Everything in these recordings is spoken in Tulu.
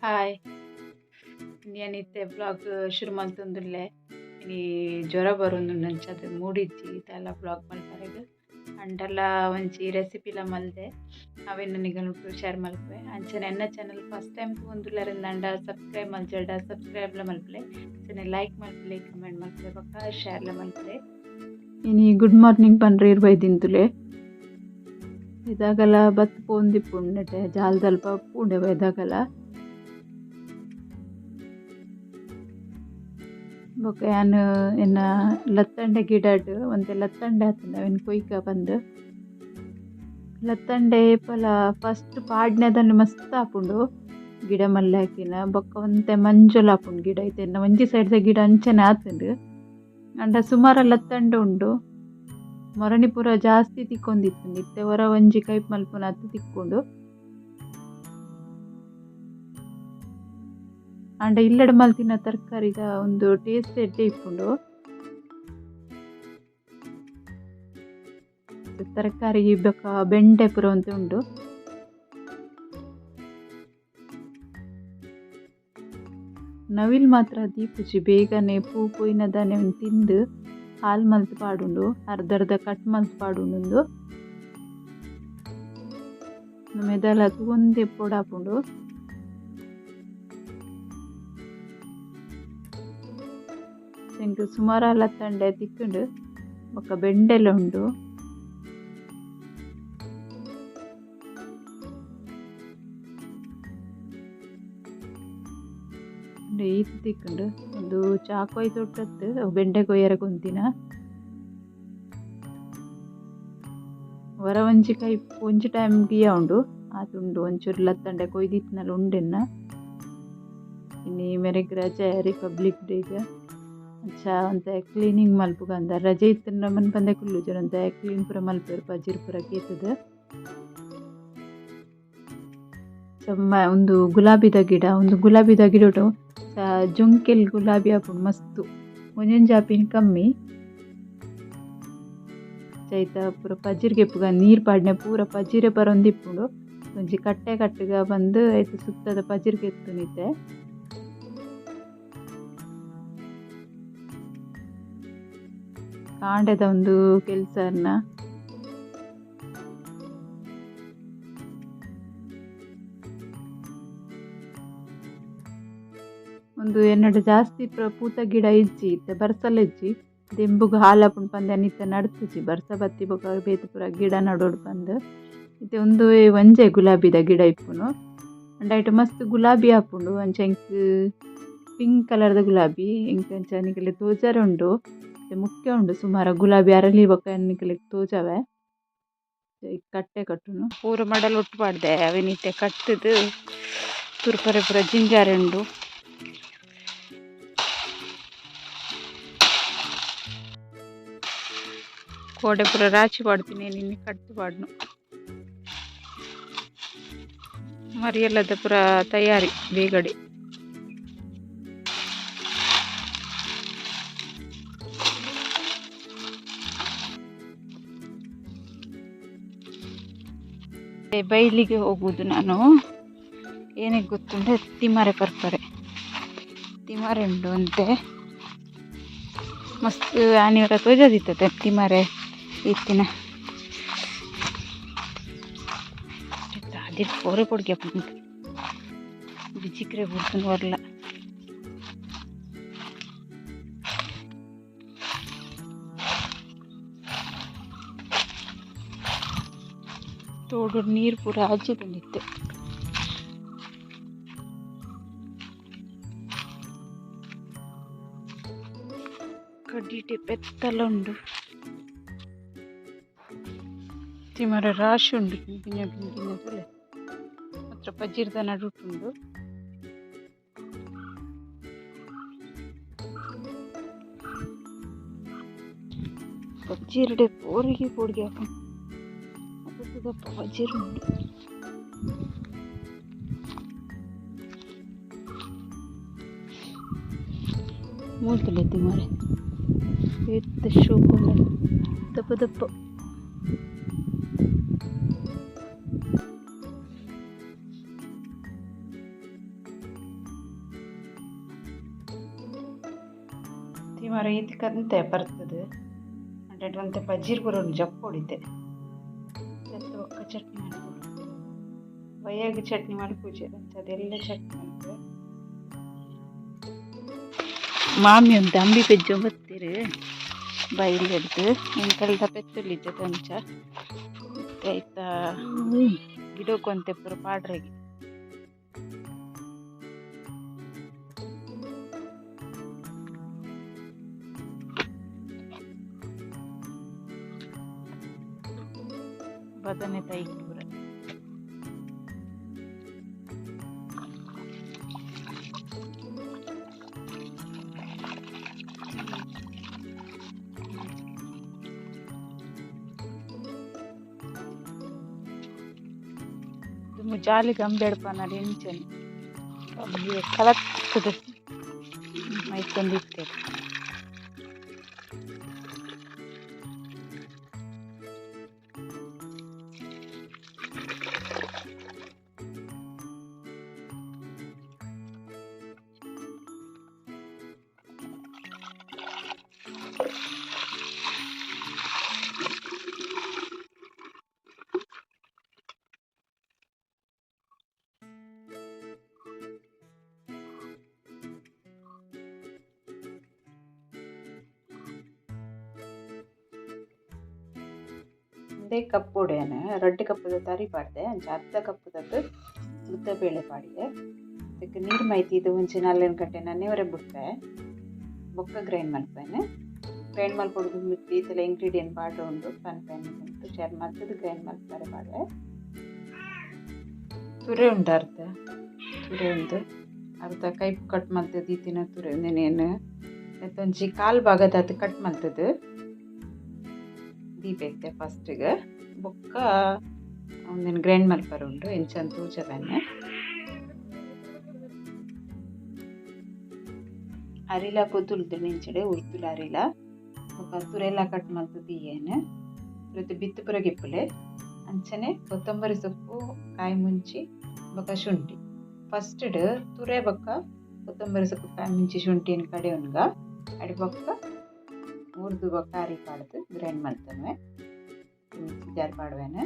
ಹಾಯ್ ಇತ್ತೆ ಬ್ಲಾಗ್ ಶುರು ಮಲ್ತೊಂದುಲ್ಲೆ ಇನಿ ಜ್ವರ ಬರೊಂದುಂಡು ಅಂಚಾದ್ ಮೂಡಿಜ್ಜಿ ದಾಲ ಬ್ಲಾಗ್ ಮಲ್ಪರೆಗ್ ಅಂಡಲ ಒಂಜಿ ರೆಸಿಪಿಲ ಮಲ್ದೆ ಅವೆನ್ ನಿಗಲ್ನೊಟ್ಟು ಶೇರ್ ಮಲ್ಪುವೆ. ಅಂಚನೆ ಎನ್ನ ಚಾನಲ್ ಫಸ್ಟ್ ಟೈಮ್ ತೂವೊಂದುಲ್ಲೆರ್ ಸಬ್ಸ್ಕ್ರೈಬ್ ಮಲ್ಜಡ ಸಬ್ಸ್ಕ್ರೈಬ್ಲ ಮಲ್ಪುಲೆ, ಅಂಚನೆ ಲೈಕ್ ಮಲ್ಪುಲೆ, ಕಮೆಂಟ್ ಮಲ್ಪುಲೆ ಬೊಕ್ಕ ಶೇರ್ಲ ಮಲ್ಪುಲೆ. ಇನಿ ಗುಡ್ ಮಾರ್ನಿಂಗ್ ಪನ್ರೆ ಇರ್ಬೈದಿಂತುಲೆ ಇದಾಗಲ ಬತ್ತ್ ಪೋಂದಿಪ್ಪುಂಡು ಜಾಲ್ದಲ್ಪ ಪೂಂಡೆ ಇದಾಗಲ ಬೊಕ ಯಾನ್ ಎನ್ನ ಲತ್ತಂಡೆ ಗಿಡಡ್ ಒಂತೆ ಲತ್ತಂಡೆ ಆತುಂಡು ಅವೆನ್ ಕೊಯ್ಕ ಪಂದ್. ಲತ್ತಂಡೆ ಏಪಲ ಫಸ್ಟ್ ಪಾಡ್ನೆದನೆ ಮಸ್ತ್ ಆಪುಂಡು ಗಿಡ ಮಲ್ಲೆ ಹಾಕಿನ ಬೊಕ ಒಂತೆ ಮಂಜೊಲು ಆಪುಂಡು ಗಿಡ ಇತ್ತೆ ಎನ್ನ ಒಂಜಿ ಸೈಡ್ ದ ಗಿಡ ಅಂಚನೆ ಆತುಂಡು ಆಂಡ ಸುಮಾರು ಲತ್ತಂಡೆ ಉಂಡು. ಮೊರಣಿ ಪೂರ ಜಾಸ್ತಿ ತಿಕ್ಕೊಂದಿತ್ತುಂಡು ಇತ್ತೆ ಒರ ಒಂಜಿ ಕೈಪ್ ಮಲ್ಪುನಾತ್ ತಿಕ್ಕುಂಡು. ಆಂಡ ಇಲ್ಲಡ್ ಮಲ್ತಿನ ತರಕಾರಿದ ಒಂದು ಟೇಸ್ಟ್ ಎಡ್ಡೆ ಇಪ್ಪುಂಡು. ತರಕಾರಿ ಬೊಕ ಬೆಂಡೆ ಪೂರ ಒಂತೆ ಉಂಡು. ನವಿಲ್ ಮಾತ್ರ ದೀಪುಜಿ ಬೇಗನೆ ಪೂ ಪೋಯಿನ ದಾನೆ ತಿಂದು ಹಾಲ್ ಮಲ್ತ್ ಪಾಡುಂಡು, ಅರ್ಧ ಅರ್ಧ ಕಟ್ ಮಲ್ತ್ ಪಾಡುಂಡು. ಮೆದಲ ತೂವೊಂದೇ ಪೊಡಾಪುಂಡು. ಎಂಕ್ ಸುಮಾರು ಲತ್ತಂಡೆ ತಿಕ್ಕುಂಡು ಬೊಕ ಬೆಂಡೆಲ ಉಂಡು. ಈತ್ ತಿಕ್ಕುಂಡು ಒಂದು ಚಾಕು ತೊಟ್ಟತ್ತು ಬೆಂಡೆ ಕೊಯ್ಯರೆ ಕೊಂತಿನ ಒರ ಒಂಜಿ ಕೈ ಒಂಜಿ ಟೈಮ್ ಗಿಯ ಉಂಡು ಆತುಂಡು ಒಂಚೂರು ಲತ್ತಂಡೆ ಕೊಯ್ದಿತ್ನಲ ಉಂಡೆನ್ನ. ಇನಿ ಮೆರೆಗ್ ರಜೆ ರಿಪಬ್ಲಿಕ್ ಡೇಗ್ ಅಂಚ ಒಂತೆ ಕ್ಲೀನಿಂಗ್ ಮಲ್ಪುಗಂದ ರಜೆ ಇತ್ತುಂಡ ಮನ್ಪಂದೆ ಕುಲ್ಲುಜೆರ್ ಒಂತೆ ಕ್ಲೀನ್ ಪೂರ ಮಲ್ಪೆರ್ ಪಜಿರ್ ಪೂರ ಕೇತುದು. ಒಂದು ಗುಲಾಬಿದ ಗಿಡ, ಒಂದು ಗುಲಾಬಿದ ಗಿಡೊಟು ಜೊಂಕೆಲ್ ಗುಲಾಬಿ ಆಪುಂಡು ಮಸ್ತು ಒಂಜೊಂಜಿ ಆಪಿನ ಕಮ್ಮಿ. ಚೈತ ಪೂರ ಪಜಿರ್ಗೆ ಇಪ್ಪುಗ ನೀರು ಪಾಡ್ನೆ ಪೂರ ಪಜಿರೆ ಬರೊಂದಿಪ್ಪುಂಡು. ಒಂಜಿ ಕಟ್ಟೆ ಕಟ್ಟುಗ ಬಂದು ಐತ ಸುತ್ತದ ಪಜಿರ್ಗೆ ಎತ್ತುನಿತ್ತೆ. ಕಾಂಡೆದ ಒಂದು ಕೆಲಸನ ಒಂದು ಎನ್ನಡ ಜಾಸ್ತಿ ಪೂತ ಗಿಡ ಇಜ್ಜಿ ಇತ್ತೆ ಬರ್ಸಲ ಇಜ್ಜಿ ದೆಂಬುಗು ಹಾಲಾಪುಂಡು ಪಂದ್ ಇತ್ತೆ ನಡ್ತುಜಿ ಬರ್ಸ ಬತ್ತಿ ಬೊಕ ಬೇತೆ ಪೂರ ಗಿಡ ನಡೋಡು ಪಂದ್. ಇತ್ತೆ ಉಂದು ಒಂಜೆ ಗುಲಾಬಿದ ಗಿಡ ಇಪ್ಪುನು ಅಂಡ ಐಟ್ ಮಸ್ತ್ ಗುಲಾಬಿ ಆಪುಂಡು ಅಂಚ ಎಂಕ್ ಪಿಂಕ್ ಕಲರ್ದ ಗುಲಾಬಿ ಎಂಕ್ ಅಂಚ ನಿಕಲೆ ತೋಜರೆ ಉಂಡು. ಮುಖ್ಯ ಉಂಡು ಸುಮಾರು ಗುಲಾಬಿ ಅರಳಿ ಬೊಕ ನಿಕಲೆಗ್ ತೋಜವೆ. ಕಟ್ಟೆ ಕಟ್ಟುನು ಪೂರ ಮಡಲ್ ಒಟ್ಟು ಪಾಡ್ದೆ ಅವೆನ್ ಇತ್ತೆ ಕಟ್ಟುದು ತುರ್ಪರೆ ಪೂರ ಜಿಂಜಾರೆ ಉಂಡು. ಕೋಡೆ ಪೂರ ರಾಚಿ ಪಾಡ್ತೀನಿ ನಿನ್ನೆ ಕಟ್ಟು ಪಾಡ್ನು. ಮರಿಯಲ್ಲದ ಪೂರ ತಯಾರಿ ಬೇಗಡೆ. ಬೈಲಿಗೆ ಹೋಗುವುದು ನಾನು ಏನಕ್ಕೆ ಗೊತ್ತುಂಟೆ ತಿಮರೆ ಪರ್ಪರೆ ತಿಮರೆ ಉಂಡು ಅಂತೆ ಮಸ್ತ್ ಆನಿವರ ತೋಜದಿತ್ತದೆ ತಿಮರೆ ಇತ್ತಿನ ಅದೇ ಪೋರೆ ಕೊಡ್ಗೆ ಬಿಜಿಕ್ರೆ ಬುಡ್ತು ಬರಲ್ಲ. ತೋಡು ನೀರು ಪೂರ ಆಚೆ ಬಂದಿತ್ತು. ಕಡ್ಡಿಟೆ ಪೆತ್ತಲ ಉಂಡು ತಿಮರೆ ರಾಶಿ ಉಂಡು ಕಿನ್ನ ಕಿನ್ನ ತುಲೆ ಮಾತ್ರ ಪಜಿರ್ದ ನಡುಟುಂಡು. ಪಜಿರ್ಡೆ ಪೋರಿಗೆ ಪೋಡಿಗೆ ಹಾಕೊಂಡು ದಪ್ಪ ಪಜಿರು ಉಂಡು. ಮೂಲ್ತುಲೆ ತಿಮರೆ ಏತ್ ಶೋಕು ದಪ್ಪ ದಪ್ಪ. ಅತ್ತಿ ಮರ ಈತ್ ಕಂತೆ ಪರ್ತದು ಅಂಟೆಟ್ ಒಂತೆ ಪಜೀರ್ ಪೂರ ಉಂಡು ಜಪ್ಪೊಡಿತೆ ಜತ್ತು ಬೊಕ್ಕ ಚಟ್ನಿ ಮಲ್ಪೊಡು ಬಯ್ಯಗ್ ಚಟ್ನಿ ಮಲ್ಪುಜೆರ್ ಅಂಚ ಅದೆಲ್ಲ ಚಟ್ನಿ ಮಲ್ಪುವೆ. ಮಾಮಿ ಒಂತೆ ಅಂಬಿ ಪೆಜ್ಜೊ ಬತ್ತೆರ್ ಬೈಲ್ ಡ್ದ್ ಎಂಕಲ್ದ ಪೆತ್ತೊಲಿಜ್ಜ ಅಂಚ ಇತ್ತೆ ಐತ ಗಿಡಕ್ ಒಂತೆ ಪೂರ ಪಾಡ್ರೆಗೆ. ಬದನೆ ತೈ ಪೂರ ದುಂಬು ಜಾಲಿಗ್ ಅಂಬಿ ಅಡ್ಪನಗ ಇಂಚನೆ ಅಂಬಿ ಕಲತ್ತ್‌ದ್ ಮೈತೊಂದಿತ್ತೆರ್. ಒಂದೇ ಕಪ್ಪುಡು ಯಾನ್ ರಡ್ಡ್ ಕಪ್ಪುದ ತರಿ ಪಾಡ್ದೆ ಅಂಚ ಅರ್ಧ ಕಪ್ಪುದತ್ ಉದ್ದ ಬೇಳೆ ಪಾಡಿಯೆ. ಐಕ್ ನೀರ್ ಮೈತಿದ್ ಒಂಜಿ ನಾಲೆನ್ ಗಂಟೆ ನನೆವರೆ ಬುಡ್ಪೆ ಬೊಕ್ಕ ಗ್ರೈಂಡ್ ಮಲ್ಪುವೆನ್. ಗ್ರೈಂಡ್ ಮಲ್ಪೊಡು ದುಂಬು ಈತೆಲ ಇಂಗ್ರೀಡಿಯೆಂಟ್ ಪಾಡ್ರೆ ಉಂಡು ಪನ್ಪೆನ್ ಶೇರ್ ಮಲ್ತ್‌ದ್ ಗ್ರೈಂಡ್ ಮಲ್ಪರೆ ಪಾಡ್ವೆ. ತುರೆ ಉಂಡು ಅರ್ಧ ತುರೆ ಉಂಡು ಅರ್ಧ ಕೈಪು ಕಟ್ ಮಲ್ತ್ ದೀತಿನ ತುರೆ ಉಂದೆನ್ ಯಾನ್ ನೆತ್ತ ಒಂಜಿ ಕಾಲ್ ಭಾಗದಾತ್ ಕಟ್ ಮಲ್ತ್‌ದ್ ದೀಪೆ ಇತ್ತೆ ಫಸ್ಟ್ ಗ್ ಬೊಕ್ಕ ಉಂದೆನ್ ಗ್ರೈಂಡ್ ಮಲ್ಪರೆ ಉಂಡು ಎಂಚ ತೋಜಾವೆನ್. ಅರಿಲ ಕೊದುಲ್ದು ಇಂಚಡೆ ಉರ್ದುಲ ಅರಿಲ ಬೊಕ್ಕ ತುರೆಲ ಕಟ್ ಮಲ್ತ್ ದೀಯೆನ್ ತುರೆತ ಬಿತ್ತ್ ಪೂರ ಗೆಪ್ಪುಲೆ ಅಂಚನೆ ಕೊತ್ತಂಬರಿ ಸೊಪ್ಪು ಕಾಯಿ ಮುಂಚಿ ಬೊಕ್ಕ ಶುಂಠಿ ಫಸ್ಟ್ ಡ್ ತುರೆ ಬೊಕ್ಕ ಕೊತ್ತಂಬರಿ ಸೊಪ್ಪು ಕಾಯಿ ಮುಂಚಿ ಶುಂಠಿನ್ ಕಡೆಯೊನ್ಗ ಐಡ್ ಬೊಕ್ಕ ಉರ್ದು ಬೊಕ್ಕ ಅರಿ ಪಾಡ್ದ್ ಗ್ರೈಂಡ್ ಮಲ್ತೊನ್ವೆ ಮಿಕ್ಸಿ ಜಾರ್ ಪಾಡುವೆನ್.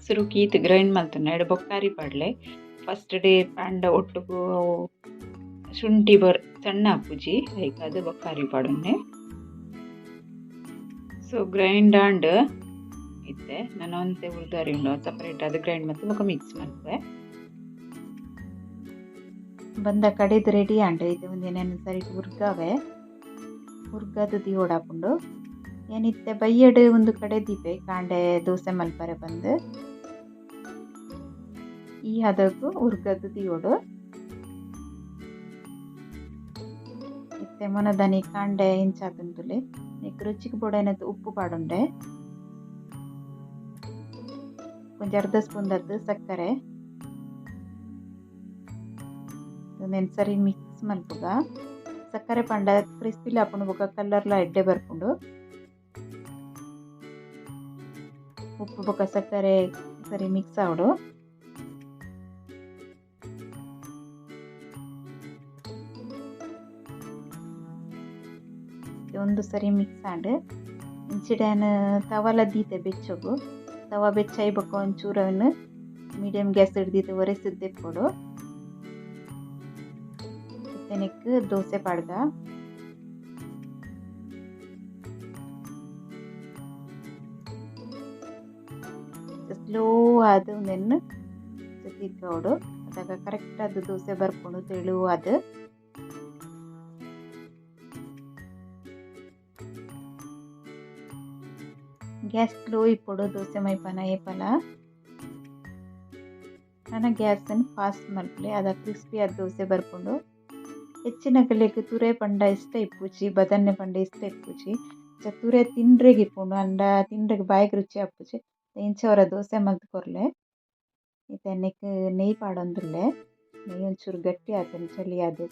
ಸುರುಕು ಈತ್ ಗ್ರೈಂಡ್ ಮಲ್ತೊನ್ವೆ ಐಡ್ ಬೊಕ್ಕ ಅರಿ ಪಾಡ್ಲೆ ಫಸ್ಟ್ ಡ್ ಪಾಂಡ ಒಟ್ಟುಗು ಅವು ಶುಂಠಿ ಸಣ್ಣ ಆಪುಜಿ ಐಕಾದ್ ಬೊಕ್ಕ ಅರಿ ಪಾಡೊನ್ನೆ. ಸೊ ಗ್ರೈಂಡ್ ಆಂಡ್ ಇತ್ತೆ ನನ ಒಂತೆ ಉರ್ದು ಅರಿ ಉಂಡು ಅವು ಸಪರೇಟ್ ಆದ್ ಗ್ರೈಂಡ್ ಮಲ್ತ್ ಬೊಕ ಮಿಕ್ಸ್ ಮಲ್ಪುವೆ. ಬಂದ ಕಡೆದ್ ರೆಡಿ ಆಂಡ್ ಇತ್ತೆ ಉಂದೆನ್ ಯಾನ್ ಸರಿಟ್ ಉರ್ಗಾವೆ ಉರ್ಗಾದ್ ದೀವೊಡಾಪುಂಡು. ಯಾನ್ ಇತ್ತೆ ಬಯ್ಯಡ್ ಉಂದು ಕಡೆ ದೀಪೆ ಕಾಂಡೆ ದೋಸೆ ಮಲ್ಪರೆ ಪಂದ್ ಈ ಹದಕ್ ಉರ್ಗಾದ್ ದೀವೊಡು. ಇತ್ತೆ ಮೊನದಾನಿ ಕಾಂಡೆ ಎಂಚ ಆತುಂಡು ತೂಲೆ ನೆಕ್ ರುಚಿಗ್ ಬೋಡಾಯಿನಾತ್ ಉಪ್ಪು ಪಾಡೊಂಡೆ ಒಂಜಿ ಅರ್ಧ ಸ್ಪೂನ್ ದಾತ್ ಸಕ್ಕರೆ ಉಂದೆನ್ ಸರಿ ಮಿಕ್ಸ್ ಮಲ್ಪುಗ. ಸಕ್ಕರೆ ಪಂಡ ಕ್ರಿಸ್ಪಿಲ ಆಪುಂಡು ಬೊಕ ಕಲರ್ ಲ ಎಡ್ಡೆ ಬರ್ಪುಂಡು. ಉಪ್ಪು ಬೊಕ ಸಕ್ಕರೆ ಸರಿ ಮಿಕ್ಸ್ ಆವೊಡು. ಉಂದು ಸರಿ ಮಿಕ್ಸ್ ಆಂಡ್. ಇಂಚಿಡ್ ಯಾನ್ ತವಲ ದೀತೆ ಬೆಚ್ಚೊಗು ತವ ಬೆಚ್ಚ ಆಯಿ ಬೊಕ ಒಂಚೂರು ಅವೆನ್ ಮೀಡಿಯಂ ಗ್ಯಾಸ್ ಡ್ ದೀದ್ ಒರೆಸುದು ದೆಪ್ಪೊಡು. ಇತ್ತೆ ನೆಕ್ಕ್ ದೋಸೆ ಪಾಡ್ಗ. ಸ್ಲೋ ಆದ್ ಉಂದೆನ್ ತಿರ್ಗಾವೊಡು ಅದಗ ಕರೆಕ್ಟ್ ಆದ್ ದೋಸೆ ಬರ್ಪುಂಡು ತೆಳುವಾದ್. ಗ್ಯಾಸ್ ಸ್ಲೋ ಇಪ್ಪೊಡು ದೋಸೆ ಮೈಪನ ಏಪಲ. ನನ ಗ್ಯಾಸ್ ನ್ ಫಾಸ್ಟ್ ಮಲ್ಪುಲೆ ಅದ ಕ್ರಿಸ್ಪಿ ಆದ್ ದೋಸೆ ಬರ್ಪುಂಡು. ಹೆಚ್ಚಿನಕಲೆಗ್ ತುರೆ ಪಂಡ ಇಷ್ಟ ಇಪ್ಪುಜಿ ಬದನೆ ಪಂಡ ಇಷ್ಟ ಇಪ್ಪುಜಿ ಅಂಚ ತುರೆ ತಿನ್ರೆಗ್ ಇಪ್ಪುಂಡು ಆಂಡ ತಿನ್ರೆಗ್ ಬಾಯಿಗ್ ರುಚಿ ಆಪುಜಿ ಇಂಚ ಒರ ದೋಸೆ ಮಲ್ತ್ ಕೊರ್ಲೆ. ಇತ್ತೆ ನೆಕ್ಕ್ ನೆಯ್ ಪಾಡೊಂದುಲ್ಲೆ ನೆಯ್ ಒಂಚೂರು ಗಟ್ಟಿ ಆತುಂಡು ಚಳಿ ಆದ್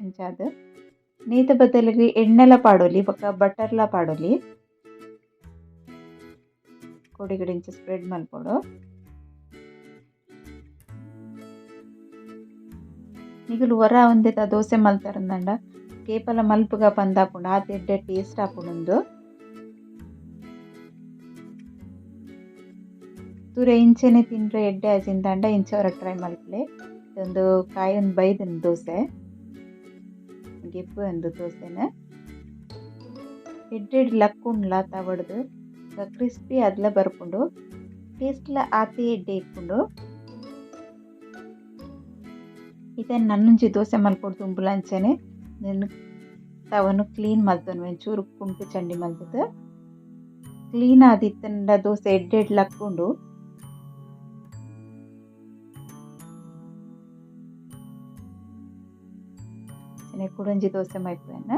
ಅಂಚಾದ್ ನೆಯ್ತ ಬದಲಿಗ್ ಎಣ್ಣೆಲ ಪಾಡೊಲಿ ಬೊಕ ಬಟರ್ ಲ ಪಾಡೊಲಿ. ಕೊಡಿಗಡೆ ಇಂಚ ಸ್ಪ್ರೆಡ್ ಮಲ್ಪೊಡು. ನಿಕುಲು ಒರ ಉಂದೆತ ದೋಸೆ ಮಲ್ತರಂದಂಡ ಕೇಪಲ ಮಲ್ಪುಗ ಪಂದಾಪುಂಡು ಆತ್ ಎಡ್ಡೆ ಟೇಸ್ಟ್ ಆಪುಂಡು ಉಂದು. ತೂರೆ ಇಂಚೆನೆ ತಿಂಡ್ರೆ ಎಡ್ಡೆ ಆಜಿಂದಾಂಡ ಇಂಚ ಒರ ಟ್ರೈ ಮಲ್ಪುಲೆ. ಉಂದು ಕಾಯೊಂದು ಬೈದುಂಡು ದೋಸೆ ಗೆಪ್ಪು ಉಂದು ದೋಸೆನ ಎಡ್ಡೆಡ್ ಲಕ್ಕುಂಡ್ಲ ತವಡ್ದು ಕ್ರಿಸ್ಪಿ ಆದ್ಲ ಬರ್ಪುಂಡು ಟೇಸ್ಟ್ಲ ಆತೆ ಎಡ್ಡೆ ಇಪ್ಪುಂಡು. ಇತ್ತೆ ನನ್ನೊಂಜಿ ದೋಸೆ ಮಲ್ಪೊಡು ದುಂಬುಲ ಅಂಚನೆ ತವನು ಕ್ಲೀನ್ ಮಲ್ತೊನುವೆ ಒಂಚೂರು ಕುಂಟು ಚಂಡಿ ಮಲ್ತುದು ಕ್ಲೀನ್ ಆದಿತ್ತಂಡ ದೋಸೆ ಎಡ್ಡೆಡ್ ಲಕ್ಕುಂಡು. ಕುಡೊಂಜಿ ದೋಸೆ ಮಲ್ಪುವೆನ್.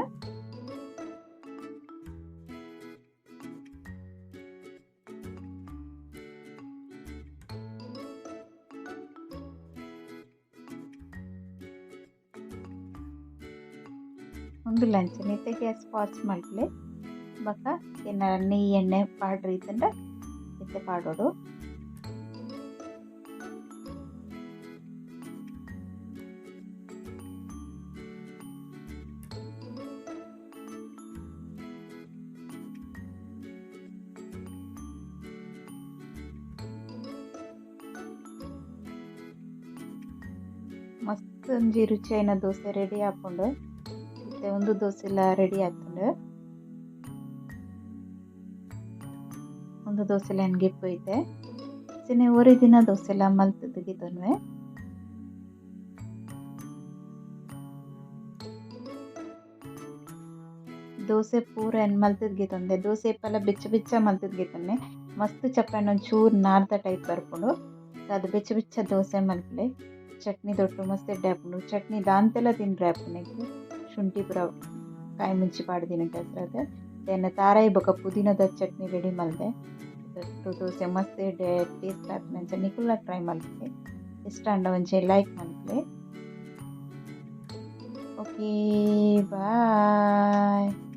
ಉಂದುಲ ಅಂಚನೆ ಇತ್ತೆ ಗ್ಯಾಸ್ ಫಾಸ್ಟ್ ಮಲ್ಪುಲೆ ಬೊಕ ಎನ್ನ ನೆಯ್ಯಿ ಎಣ್ಣೆ ಪಾಡ್ರೆ ಇತ್ತುಂಡ ಇತ್ತೆ ಪಾಡೊಡು. ಮಸ್ತ್ ಒಂಜಿ ರುಚಿಯಾಯಿನ ದೋಸೆ ರೆಡಿ ಆಪುಂಡು. ಇತ್ತೆ ಉಂದು ದೋಸೆಲ ರೆಡಿ ಆತುಂಡು. ಉಂದು ದೋಸೆಲ ಯಾನ್ ಗೆಪ್ಪು ಇತ್ತೆ ಅಂಚನೆ ಒರಿ ದಿನ ದೋಸೆಲ ಮಲ್ತುದು ಗೆತೊನುವೆ. ದೋಸೆ ಪೂರ ಯಾನ್ ಮಲ್ತುದು ಗೆತೊಂದೆ. ದೋಸೆ ಏಪಲ ಬೆಚ್ಚ ಬೆಚ್ಚ ಮಲ್ತುದು ಗೆತೊನ್ನೆ ಮಸ್ತ್ ಚಪ್ಪಂಡ ಒಂಚೂರು ನಾರ್ದ ಟೈಪ್ ಬರ್ಪುಂಡು. ಅದು ಬೆಚ್ಚ ಬೆಚ್ಚ ದೋಸೆ ಮಲ್ಪುಲೆ. ಚಟ್ನಿ ದೊಟ್ಟು ಮಸ್ತ್ ಎಡ್ಡೆ ಆಪುಂಡು. ಚಟ್ನಿ ದಾಂತೆಲ ತಿನ್ರೆ ಆಪುಂಡು. ಶುಂಠಿ ಪೂರ ಕಾಯಿ ಮುಂಚಿ ಪಾಡ್ದಿನ ಕೆಸರಾದ್ ಎನ್ನ ತಾರಾಯಿ ಬೊಕ ಪುದೀನದ ಚಟ್ನಿ ರೆಡಿ ಮಲ್ದೆ. ದೊಟ್ಟು ದೋಸೆ ಮಸ್ತ್ ಎಡ್ಡೆ ಟೇಸ್ಟ್ ಆಪುಂಡು. ಅಂಚ ನಿಕುಲ್ಲ ಟ್ರೈ ಮಲ್ಪುಲೆ. ಇಷ್ಟ ಆಂಡ ಒಂಜಿ ಲೈಕ್ ಮಲ್ಪುಲೆ. Okay bye.